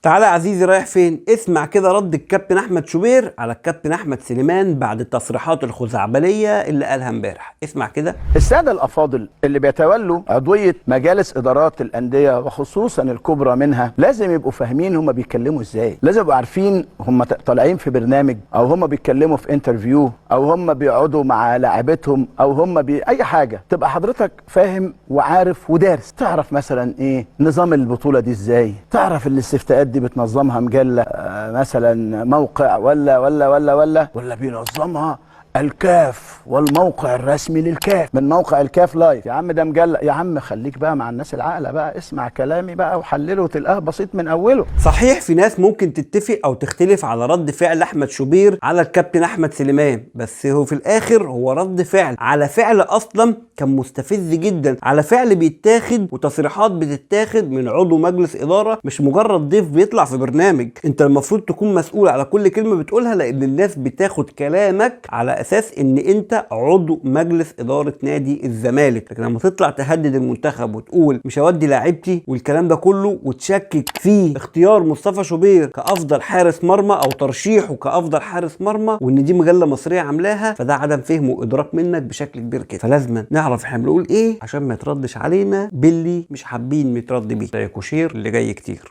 تعالى يا عزيزي، رايح فين؟ اسمع كده رد الكابتن احمد شوبير على الكابتن احمد سليمان بعد التصريحات الخزعبليه اللي قالها امبارح. اسمع كده. السادة الافاضل اللي بيتولوا عضوية مجالس ادارات الاندية وخصوصا الكبرى منها لازم يبقوا فاهمين هم بيتكلموا ازاي، لازم يبقوا عارفين هم طالعين في برنامج او هم بيتكلموا في interview او هم بيقعدوا مع لاعبتهم او هم اي حاجة. تبقى حضرتك فاهم وعارف ودارس، تعرف مثلا ايه نظام البطولة دي ازاي، تعرف الاستفتاءات دي بتنظمها مجلة مثلا موقع ولا ولا ولا ولا ولا بينظمها الكاف والموقع الرسمي للكاف من موقع الكاف live. يا عم ده مجلة، يا عم خليك بقى مع الناس العاقلة بقى، اسمع كلامي بقى وحلله وتلقاه بسيط من اوله. صحيح في ناس ممكن تتفق او تختلف على رد فعل احمد شوبير على الكابتن احمد سليمان، بس هو في الاخر هو رد فعل على فعل اصلا كان مستفز جدا، على فعل بيتاخد وتصريحات بتتاخد من عضو مجلس ادارة، مش مجرد ضيف بيطلع في برنامج. انت المفروض تكون مسؤول على كل كلمة بتقولها، لان الناس بتاخد كلامك على اساس ان انت عضو مجلس ادارة نادي الزمالك. لكن لما تطلع تهدد المنتخب وتقول مش هودي لاعيبتي والكلام ده كله، وتشكك في اختيار مصطفى شوبير كافضل حارس مرمى او ترشيحه كافضل حارس مرمى، وان دي مجلة مصرية عاملاها، فده عدم فهم وادراك منك بشكل كبير كده. فلازم نعرف احنا بنقول ايه عشان ما يتردش علينا باللي مش حابين نترد بيه. like و share اللي جاي كتير.